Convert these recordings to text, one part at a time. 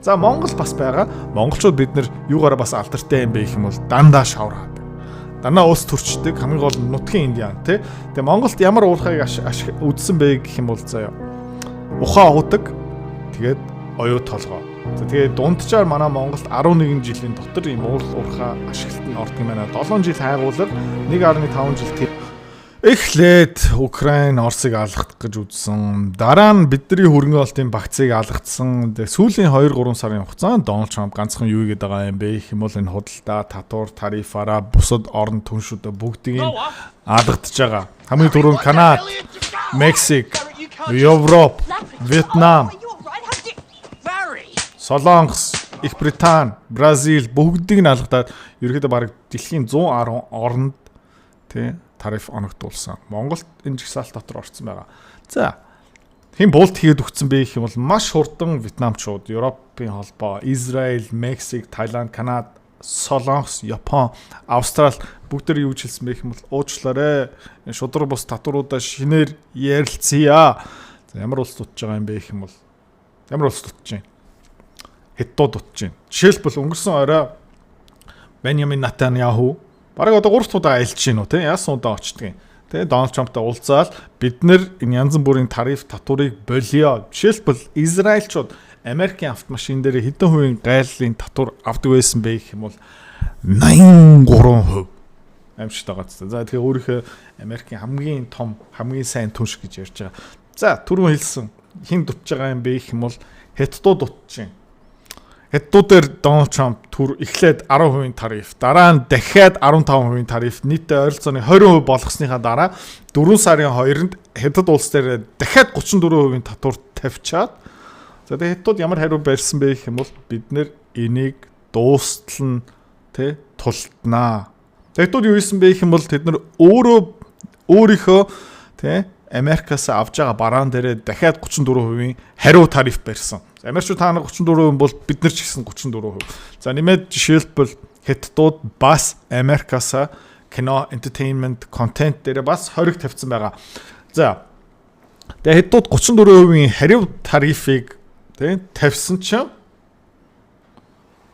За, Монгол бас байгаа. Монголчууд бид нар юугаараа бас алдартай юм бэ гэх юм бол дандаа шавар хаадаг. Дандаа улс төрчдөг, хамгийн гол нь нутгийн индиан, тий. Тэгээ Монголд ямар уурхайг үзсэн бэ гэх юм бол, заяа, ухаан уудаг. Тэгээд оюу толгой. За, тэгээд дунджаар манай Монголд 11 жилийн дотор ийм уурал уурхай ашиглалт нь ордог юм байна. 7 жил хайгуулга, 1.5 жил. Эхлээд Украин Оросыг алгах гэж үзсэн. Дараа нь бидний хөрөнгө оруулалтын багцыг алгацсан. Тэгээ сүүлийн 2 3 сарын хугацаанд Дональд Трамп ганцхан юу хийгээд байгаа юм бэ гэх юм бол энэ худалдаа, татвар, тарифаараа бусад орон түншүүдээ бүгдийг нь алгадж байгаа. Хамгийн түрүүнд Канада, Мексик, Европ, Вьетнам, Солонгос, Их Британи, Бразил бүгдийг нь алгадаад ерөөхдөө бараг дэлхийн 110 оронд, тий, тариф оногдуулсан. Монголд энэ жагсаалт дотор орсон байгаа. За, хэн буулт хийгээд өгсөн бэ гэх юм бол маш хурдан Вьетнамчууд, Европын холбоо, Израиль, Мексик, Таиланд, Канада, Солонгос, Япон, Австрал бүгд юу гэж хэлсэн бэ гэх юм бол уучлаарай. Энэ шудраг бус татваруудаа шинээр ярилцъя. За, ямар улс дутж байгаа юм бэ гэх юм бол ямар улс дутж байна? Хятадууд дутж байна. Жишээлбэл, өнгөрсөн орой Беньямин Нетаньяху бараг одоо 3 дахь удаа аялж гин үү, те, яасан удаа очдөг юм. Тэгээ Дональд Трамптай уулзаал бид нэр энэ янз бүрийн тариф татварыг болио. Жишээлбэл, Израильчууд Америкийн автомашин дээр хэдэн хувийн гайллын татвар авдаг байсан бэ гэх юм бол 83%. Аимшигтай байгаа. За, тэгэхээр өөрийнхөө Америкийн хамгийн том, хамгийн сайн түнш гэж ярьж байгаа. За, түрүүн хэлсэн, хэн дутж байгаа юм бэ гэх юм бол Хятадууд дутж байна. Хятадуудаар Дональд Трамп түр эхлээд 10% тариф, дараа нь дахиад 15% тариф, нийтдээ ойролцоогны 20% болгосныхаа дараа 4 сарын 2-нд Хятад улс дээр дахиад 34% татвар тавьчаад, за, тэгээ Хятадууд ямар хариу барьсан бэ гэх юм бол бид нэр энийг дуустал нь, тэ, тултнаа. Хятадууд юу хийсэн бэ гэх юм бол тэд нар өөрөө өөрийнхөө, тэ, Америкаас авж байгаа бараан дээрээ дахиад 34% хариу тариф барьсан. Америкчууд та нар 34% бол бид нар ч гэсэн 34%. За, нэмээд жишээлбэл, Хятадууд бас Америкаас кино, entertainment content дээр бас хориг тавьсан байгаа. За. Тэгээ Хятадууд 34% хариу тарифыг, тий, тавьсан чинь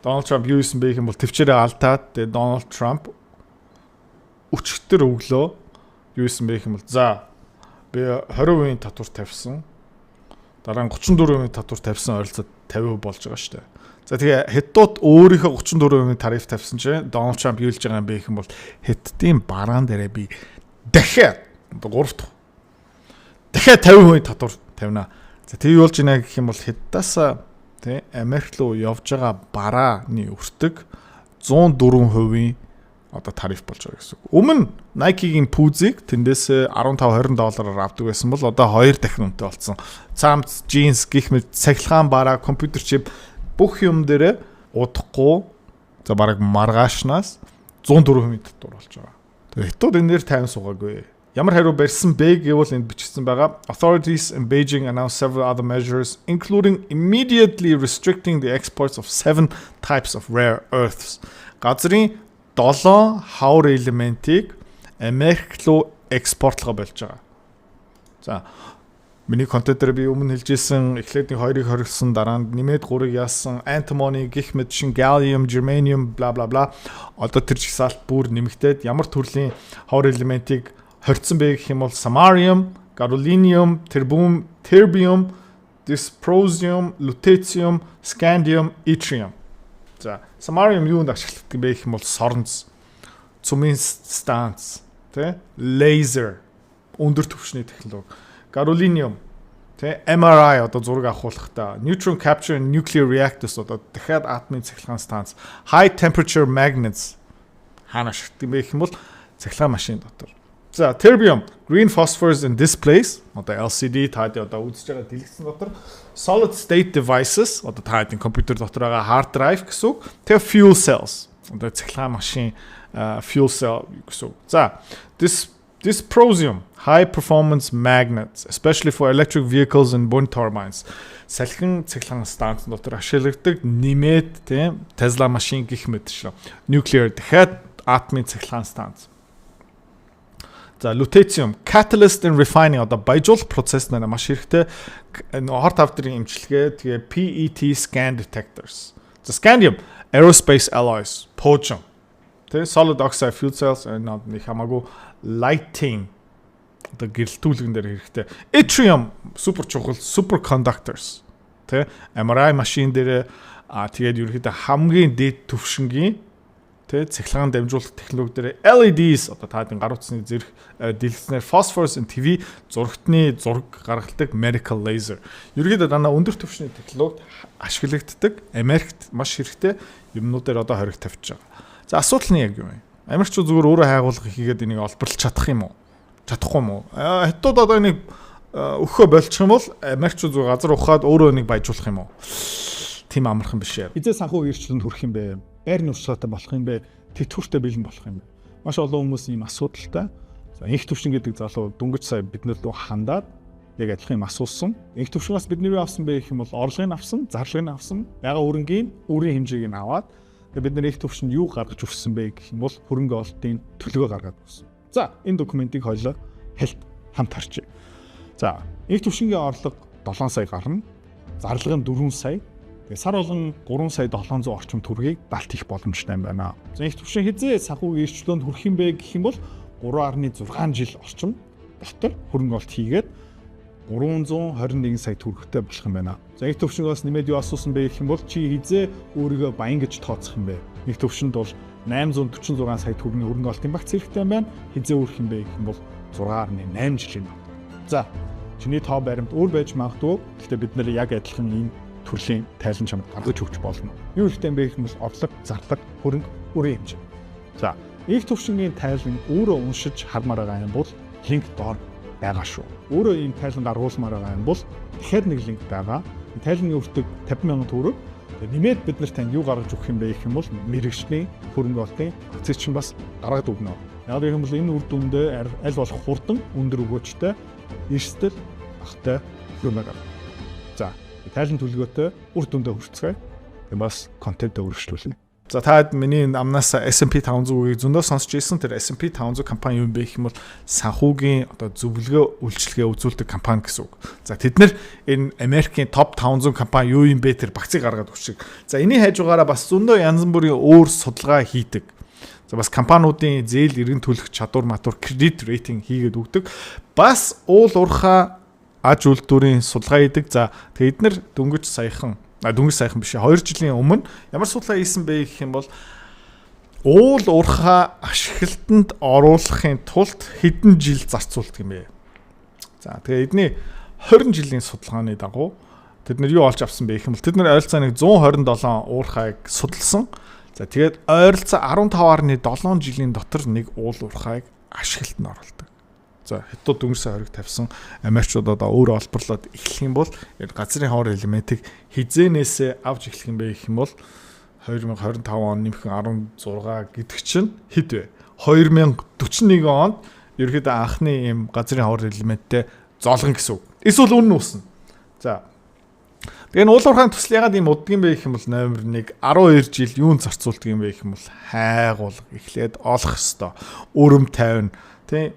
Дональд Трамп юу хийсэн бэ гэх юм бол төвчээрээ алдаад, тэгээ Дональд Трамп өчигдөр өглөө юу хийсэн бэ гэх юм бол, за, би 20% татвар тавьсан. Дараа нь 34% татвар тавьсан, ойролцоо 50% болж байгаа шүү дээ. За, тэгээ Хятадууд өөрийнхөө 34% тариф тавьсан чинь Дональд Трамп юу хэлж байгаа юм бэ гэх юм бол Хятадын бараан дээрээ би дахиад одоо 3 дахь дахиад 50% татвар тавина. За, тэгээ юу болж байна гэх юм бол Хятадаас, тий, Америк руу явж байгаа барааны өртөг 104% одоо тариф болж байгаа гэсэн үг. Өмнө Nike-гийн пүүзийг тэндээс 15 20 доллараар авдаг байсан бол одоо 2 дахин үнэтэй болсон. Цамц, джинс гэх мэт цахилгаан бараа, компьютер чип бүх юм дээрээ удахгүй, за, бараг маргаашнаас 104% татвар болж байгаа. Тэгээ Хятад энэ дээр тайван суугаагүй. Ямар хариу барьсан бэ гэвэл энд бичигдсэн байгаа. Authorities in Beijing announced several other measures, including immediately restricting the exports of seven types of rare earths. Газрын 7 хавар элементийг Америк руу экспортлогоо болж байгаа. За, миний контентээр би өмнө хэлжсэн, эхлээд нэг хоёрыг хоригдсон, дараа нь нэмээд гурыг яасан, antimony гэх мэт шин, gallium, germanium, бла бла бла. Одоо тэр жагсаалт бүр нэмэгдээд ямар төрлийн ховор элементийг хорьцсон бэ гэх юм бол samarium, gadolinium, terbium, terbium, dysprosium, lutetium, scandium, yttrium. За, samarium юунд ашигладаг бэ гэх юм бол соронз, цөмийн станц, тэ, лазер, өндөр түвшний технологи. Gadolinium, тэ, MRI одоо зураг авахулахдаа, neutron capture and nuclear reactors, одоо дахиад атомын цахилгаан станц, high temperature magnets хаана ашигладаг юм бэ гэх юм бол цахилгаан машин дотор. За, terbium, green phosphors in displays, одоо LCD, та одоо үзэж байгаа дэлгэцэн дотор, solid state devices, одоо та хэдийн компьютер дотор байгаа hard drive гэсэн үг. Тэгээ fuel cells, одоо цахилгаан машин fuel cell гэсэн үг. За, this dysprosium, high performance magnets, especially for electric vehicles and wind turbines. Салхин цахилгаан станц дотор ашиглагддаг, нэмээд, тийм, Tesla машин гэх мэт шүү. Nuclear, дахиад атомын цахилгаан станц. За, lutetium, catalyst in refining, одоо баяжуулах процесс нэр маш хэрэгтэй. Хор тавдрын эмчилгээ, тэгээ PET scan detectors. За, scandium, aerospace alloys, пуужин. Тэ, solid oxide fuel cells, нэг хамаагүй, lighting, одоо гэрэлтүүлгэн дээр хэрэгтэй. Yttrium, супер чухал, superconductors. Тэ, MRI машин дээр, тэгээд ерөнхийдөө хамгийн дээд түвшингийн, тэ, цахилгаан дамжуулах технологи дээр, LEDs, одоо таадын гар утасны зэрэг дэлгэцнээр, phosphorus in TV, зурагтны зураг гаргадаг, medical laser. Ерөнхийдөө дандаа өндөр түвшний технологид ашиглагддаг, Америкт маш хэрэгтэй юмнуудаар одоо хориг тавьж байгаа. За, асуудал нь яг юу юм? Америкчууд зүгээр өөрөө хайгуулга хийгээд энийг олборлож чадах юм уу? Чадахгүй юм уу? Хятад одоо энийг өгөхөө болчих юм бол Америкчууд зүгээр газар ухаад өөрөө энийг баяжуулах юм уу? Тийм амархан биш ээ. Хэзээ санхүү эрхчлөлөнд хүрэх юм бэ? Байрны туршлагатай болох юм бэ? Тэтгэвртэй бэлэн болох юм бэ? Маш олон хүмүүс ийм асуудалтай. За, энх төвшин гэдэг залуу дөнгөж сая бид нар рүү хандаад яг адилхан юм асуусан. Энх төвшнгөөс бид нар юу авсан бэ гэх юм бол орлогыг авсан, зарлагыг авсан, байгаа хөрөнгийн үрийн хэмжээг нь аваад, тэгээ бид нар энх төвшөнд юу гаргаж өгсөн бэ гэх юм бол хөрөнгө оруулалтын төлөвөө гаргаад өгсөн. За, энэ документыг хоёлоо хэлт хамт харчээ. За, энх төвшингийн орлого 7 сая гарна. Зарлага нь 4 сая. Тэгээ сар болгон 3 сая 700 орчим төгрөгийг далт хийх боломжтой юм байна. За, энх төвшин хэзээ санхүүгийн эрх чөлөөнд хүрэх юм бэ гэх юм бол 3.6 жил орчим дотор хөрөнгө оруулалт хийгээд 321 сая төгрөгтэй болох юм байна. За, энх төвшнгөөс нэмээд юу асуусан бэ гэх юм бол чи хэзээ өөрийгөө баян гэж тооцох юм бэ? Энх төвшөнд бол 846 сая төгрөгийн хөрөнгө оруулалтын багц хэрэгтэй юм байна. Хэзээ хүрэх юм бэ гэх юм бол 6.8 жилийн дотор. За, чиний тоо баримт өөр байж магадгүй. Гэхдээ бид нар яг адилхан ийм төрлийн тайлан чамд гаргаж өгч болно. Юу хэрэгтэй юм бэ гэх юм бол орлого, зарлага, хөрөнгө, үрийн хэмжээ. За, энх төвшингийн тайлан өөрөө уншиж хармаар байгаа юм бол линк доор байгаа шүү. Өөрөө ийм тайлан гаргуулмаар байгаа юм бол дахиад нэг линк байгаа. Тайланы өртөг 50 сая төгрөг. Нэмээд бид нар танд юу гаргаж өгөх юм бэ гэх юм бол мэргэжлийн хөрөнгө оруулалтын багцыг чинь бас гаргаад өгнө. Яг гэх юм бол энэ үр дүндээ аль болох хурдан, өндөр өгөөжтэй, эрсдэл багатай юм. За, тайлан төлөвлөгөөтэй үр дүндээ хүрцгээе. Тэгээ бас контентоо өргөжлүүлнэ. За, та миний амнаас S&P 500-ийг зөндөө сонсч ирсэн. Тэр S&P 500 компани юу юм бэ гэх юм бол санхүүгийн одоо зөвлөгөө, үйлчилгээ үзүүлдэг компани гэсэн үг. За, тэд нар энэ Америкийн топ 500 компани юу юм бэ, тэр багцыг гаргаад өгчих. За, энэний хажуугаараа бас зөндөө янз бүрийн өөр судалгаа хийдэг. За, бас компаниудын зээл эргэн төлөх чадвар матур, кредит рейтинг хийгээд өгдөг. Бас уул уурхай аж үйлдвэрийн судалгаа хийдэг. За, тэгээд эднэр дөнгөж саяхан, дөнгөж саяхан биш, 2 жилийн өмнө ямар судалгаа хийсэн бэ гэх юм бол уул уурхай ашиглалтанд оруулахын тулд хэдэн жил зарцуулдаг юм бэ? За, тэгээ эдний 20 жилийн судалгааны дагуу тэд нар юу олж авсан бэ гэх юм бол тэд нар ойролцоо нэг 127 уурхайг судалсан. За, тэгээд ойролцоо 15.7 жилийн дотор нэг уул уурхайг ашиглалтанд оруулдаг. За, хятад дөнгөж хориг тавьсан, Америкчууд одоо өөрөө олборлоод эхлэх юм бол газрын ховор элементийг хэзээнээсээ авч эхлэх юм бэ гэх юм бол 2025 он нэмэх 16 гэдэг чинь хэд вэ? 2041 онд ерөөхдөө анхны ийм газрын ховор элементтэй зоолгон гэсэн үг. Эсвэл үнэ өснө. За. Тэгээ энэ уул уурхайн төсөл ягаад ийм уддаг юм бэ гэх юм бол номер 1, 12 жил юун зарцуулдаг юм бэ гэх юм бол хайгуулга эхлээд олох ёстой. Өрөм тавина, тий,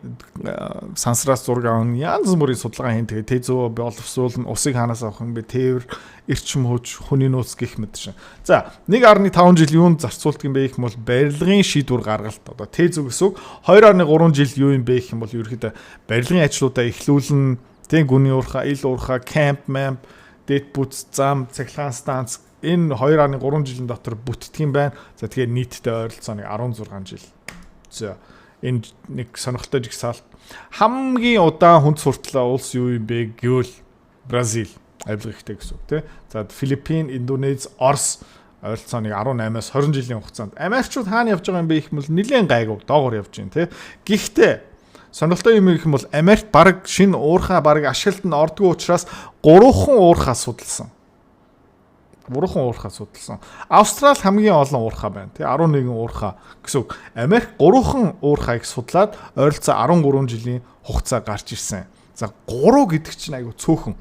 сансраас зураг авна, янз бүрийн судалгаа хийн, тэгээ тэзүү боловсруулна, усыг хаанаас авах юм бэ, тээвэр, эрчим хүч, хүний нөөц гэх мэт шин. За, 1.5 жил юунд зарцуулдаг юм бэ гэх юм бол барилгын шийдвэр гаргалт, одоо тэзүү гэсэн үг. 2.3 жил юу юм бэ гэх юм бол ерөөхдөө барилгын ажлуудаа эхлүүлнэ, тий, гүний уурхай, ил уурхай, camp мамп, дэд бүтц, зам, цахилгаан станц, энэ 2.3 жилийн дотор бүтдэг юм байна. За, тэгэхээр нийтдээ ойролцоо нэг 16 жил. За, энэ нэг сонирхолтой жагсаалт. Хамгийн удаан хүнд суртлаа улс юу юм бэ гэвэл Бразил, авилга ихтэй гэсэн үг, тий. За, Филиппин, Индонез, Орос ойролцоо нэг 18-аас 20 жилийн хугацаанд. Америкчууд хаана явж байгаа юм бэ гэх юм бол нэлээд гайгүй доогоор явж байна, тий. Гэхдээ сонирхолтой юм гэх юм бол Америкт баг шинэ уурхай баг ашиглалтанд ордгоо учраас гурван уурхай судалсан. Гурван уурхай судалсан. Австрал хамгийн олон уурхай байна, тий, 11 уурхай гэсэн үг. Америк гурван уурхайг судлаад ойролцоо 13 жилийн хугацаа гарч ирсэн. За, 3 гэдэг чинь айгу цөөхөн.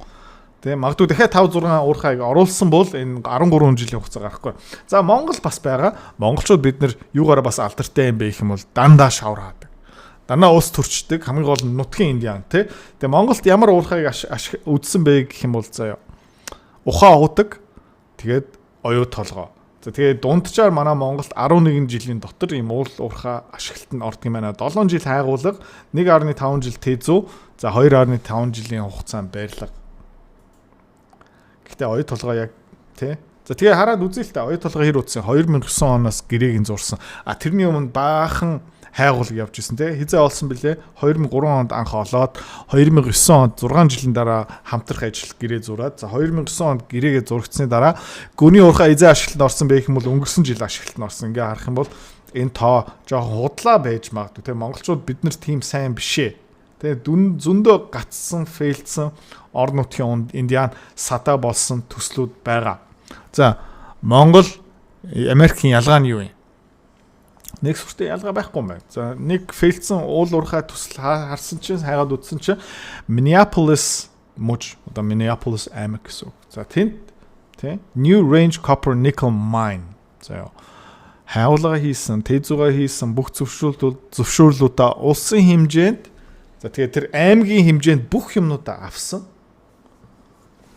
Тэгээ магадгүй дахиад 5 6 уурхайг оруулсан бол энэ 13 жилийн хугацаа гарахгүй. За, Монгол бас байгаа. Монголчууд бид нар юугаараа бас алдартай юм бэ гэх юм бол дандаа шавар хаадаг. Дандаа ус төрчдөг, хамгийн гол нь нутгийн индиан, тий. Тэгээ Монголд ямар уурхайг үзсэн бэ гэх юм бол, заяа. Ухаан уудаг. Тэгээд оюу толгой. За, тэгээд дунджаар манай Монголд 11 жилийн дотор ийм уул уурхай ашиглалтанд ордог юм байна. 7 жил хайгуулга, 1.5 жил тэзүү, за, 2.5 жилийн хугацаанд барилга. Гэхдээ оюу толгой яг, тий. За, тэгээ хараад үзье л та, оюу толгой хэр утсан? 2009 оноос гэрээг нь зурсан. А тэрний өмнө баахан хайгуулга явж исэн, те. Хизээ олсон бэлээ? 2003 онд анх олоод, 2009 онд 6 жилийн дараа хамтрах ажил гэрээ зураад, за, 2009 онд гэрээгээ зурагдсны дараа гүний уурхай эзэн ашиглалтанд орсон бэ гэх юм бол өнгөрсөн жил ашиглалтанд орсон. Ингээ харах юм бол энэ тоо жоохон худлаа байж магадгүй, те. Монголчууд бид нар тийм сайн бишээ. Тэгээ дүн зөндөө гацсан, fail дсэн орон нутгийн индиан садаа болсон төслүүд байгаа. За, Монгол Америкийн ялгаа нь юу юм? Нэг сүртэй ялгаа байхгүй юм байна. За, нэг fail дсэн уул уурхай төсөл харсан чинь, хайгаад үзсэн чинь Minneapolis муж, одоо Minneapolis аймаг гэсэн үг. За, тэнд, тий, New Range Copper Nickel Mine. За яа. Хайгуулга хийсэн, тэзүүгээ хийсэн, бүх зөвшөөрлүүдээ улсын хэмжээнд, за, тэгээ тэр аймгийн хэмжээнд бүх юмнуудаа авсан.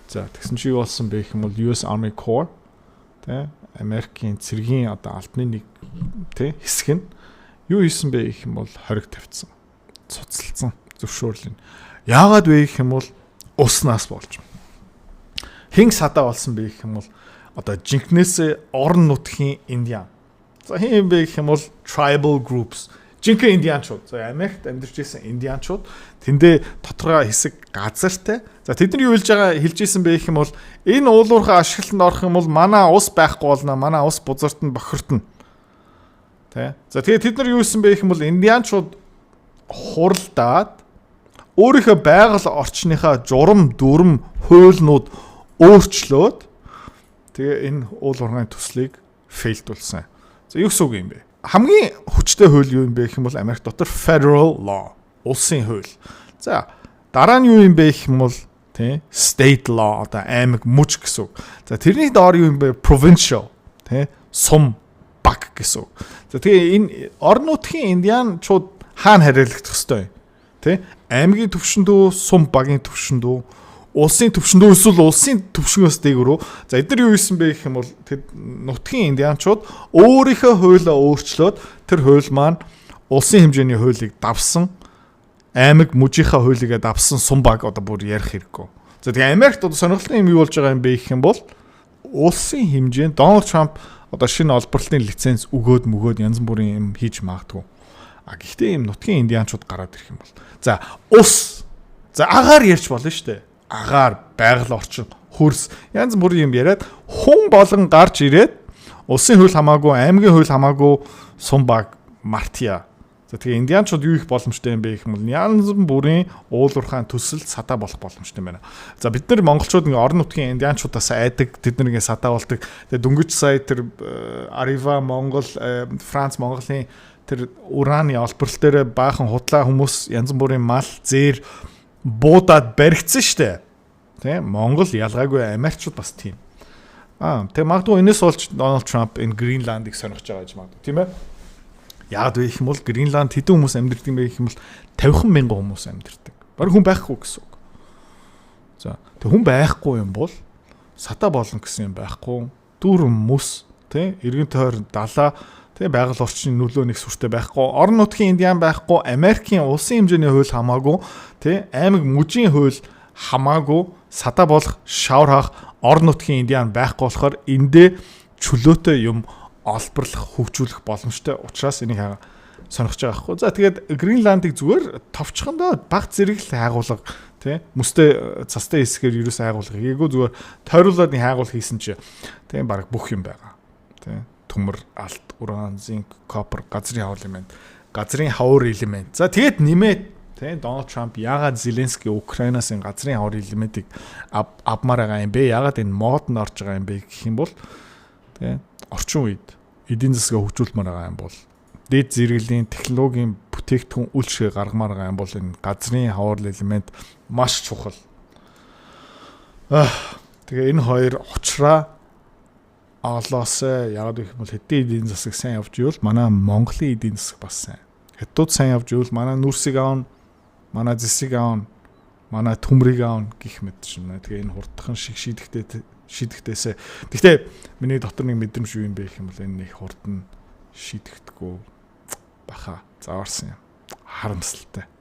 За, тэгсэн чи юу болсон бэ гэх юм бол US Army Corps, тий, Америкийн цэргийн одоо албаны нэг, тий, хэсэг нь юу хийсэн бэ гэх юм бол хориг тавьчихсан. Цуцалсан зөвшөөрөл нь. Яагаад вэ гэх юм бол уснаас болж. Хэн садаа болсон бэ гэх юм бол одоо жинкнээсээ орон нутгийн индиан. За, хэн юм бэ гэх юм бол tribal groups, жинхэнэ индианчууд. За, Америкт амьдарч исэн индианчууд тэндээ тодорхой хэсэг газартай. За, тэд нар юу хэлж байгаа, хэлж исэн бэ гэх юм бол энэ уулуурхай ашиглалтанд орох юм бол манай ус байхгүй болно. Манай ус бузартна, бохиртно. Тэ. За, тэгээд тэд нар юу хийсэн бэ гэх юм бол индианчууд хуралдаад өөрийнхөө байгаль орчныхаа журам, дүрм, хуулнууд өөрчлөөд тэгээ энэ уул уурхайн төслийг fail дүүлсэн. За, юу гэсэн үг юм бэ? Хамгийн хүчтэй хууль юу юм бэ гэх юм бол Америк дотор federal law, улсын хууль. За, дараа нь юу юм бэ гэх юм бол, тий, state law, одоо аймаг, муж гэсэн үг. За, тэрний доор юу юм бэ? Provincial, тий, сум баг гэсэн үг. За, тэгээ энэ орон нутгийн индианчууд хаана хариалагдах ёстой юм? Тий? Аймгийн төвшөнд үү, сум багийн төвшөнд үү, улсын төвшөнд үү, эсвэл улсын төвшнгөөс дээгүүр үү? За, эдгээр юу хийсэн бэ гэх юм бол тэд нутгийн индианчууд өөрийнхөө хуулиа өөрчлөөд тэр хууль маань улсын хэмжээний хуулийг давсан, аймаг мужийнхаа хуулийг давсан, сум баг одоо бүр ярих хэрэггүй. За, тэгээ Америкт одоо сонирхолтой юм юу болж байгаа юм бэ гэх юм бол улсын хэмжээнд Дональд Трамп одоо шинэ олборлолтын лиценз өгөөд мөгөөд янз бүрийн юм хийж магадгүй. А гэхдээ ийм нутгийн индианчууд гараад ирэх юм бол, за, ус, за, агаар ярьж болно шүү дээ. Агаар, байгаль орчин, хөрс, янз бүрийн юм яриад хүн болгон гарч ирээд улсын хууль хамаагүй, аймгийн хууль хамаагүй, сум баг мартия. За, тэгээ индианчууд юу их боломжтой юм бэ гэх юм бол янз бүрийн уулуурхайн төсөл садаа болох боломжтой юм байна. За, бид нар монголчууд ингээ орон нутгийн индианчуудаас айдаг, тэд нар ингээ садаа болдог. Тэгээ дөнгөж сая тэр Арива Монгол, Франц Монголын тэр ураны олборлол дээр баахан худлаа хүмүүс янз бүрийн мал зээр буудаад баригдсан штэ. Тэ, Монгол ялгаагүй, Америкчууд бас тийм. Аа, тэгээ магадгүй энэс болж Дональд Трамп энэ Гренландыг сонирхож байгаа гэж магадгүй, тийм ээ. Яг вэ гэх юм бол Гренланд хэдэн хүмүүс амьдардаг юм бэ гэх юм бол 50 мянган хүмүүс амьдардаг. Бараг хүн байхгүй гэсэн үг. За, тэг хүн байхгүй юм бол садаа болно гэсэн юм байхгүй. Дүүрэн мөс, тий, эргэн тойрон далаа, тий, байгаль орчны нөлөө нэг сүртэй байхгүй. Орон нутгийн индиан байхгүй, Америкийн улсын хэмжээний хууль хамаагүй, тий, аймаг мужийн хууль хамаагүй садаа болох, шавар хаах орон нутгийн индиан байхгүй болохоор эндээ чөлөөтэй юм олборлох, хөгжүүлэх боломжтой учраас энийг сонирхож байгаа байхгүй. За, тэгээд Гренландыг зүгээр товчхондоо баг зэрэг л хайгуулга, тий, мөстэй цастай хэсгээр ерөөс хайгуулга хийгээгүй, зүгээр тойруулаад нэг хайгуул хийсэн чи, тий, баг бүх юм байгаа. Тий, төмөр, алт, уран, зинк, copper, газрын хавар элемент, газрын хавар элемент. За, тэгээд нэмээд, тий, Дональд Трамп яагаад Зеленский Украинаас энэ газрын хавар элементийг авмаар байгаа юм бэ? Яагаад энэ модонд орж байгаа юм бэ гэх юм бол, тий, орчин үед эдийн засгаа хөгжүүлмээр байгаа юм бол, дээд зэрэглэлийн технологийн бүтээгдэхүүн үйлчлэгээ гаргамаар байгаа юм бол энэ газрын хавар элемент маш чухал. Тэгээ энэ хоёр учраа олоосаа. Яг гэх юм бол хэдийн эдийн засаг сайн явж ивэл манай Монголын эдийн засаг бас сайн. Хятадууд сайн явж ивэл манай нүүрсийг аавна, манай зэсийг аавна, манай төмрийг аавна гэх мэт шин. Тэгээ энэ хурдхан шиг шийдэхтээсээ. Гэхдээ миний дотор нэг мэдрэмж юу юм бэ гэх юм бол энэ нэг хурдан шийдэхдэггүй баха. Зааварсан юм. Харамсалтай.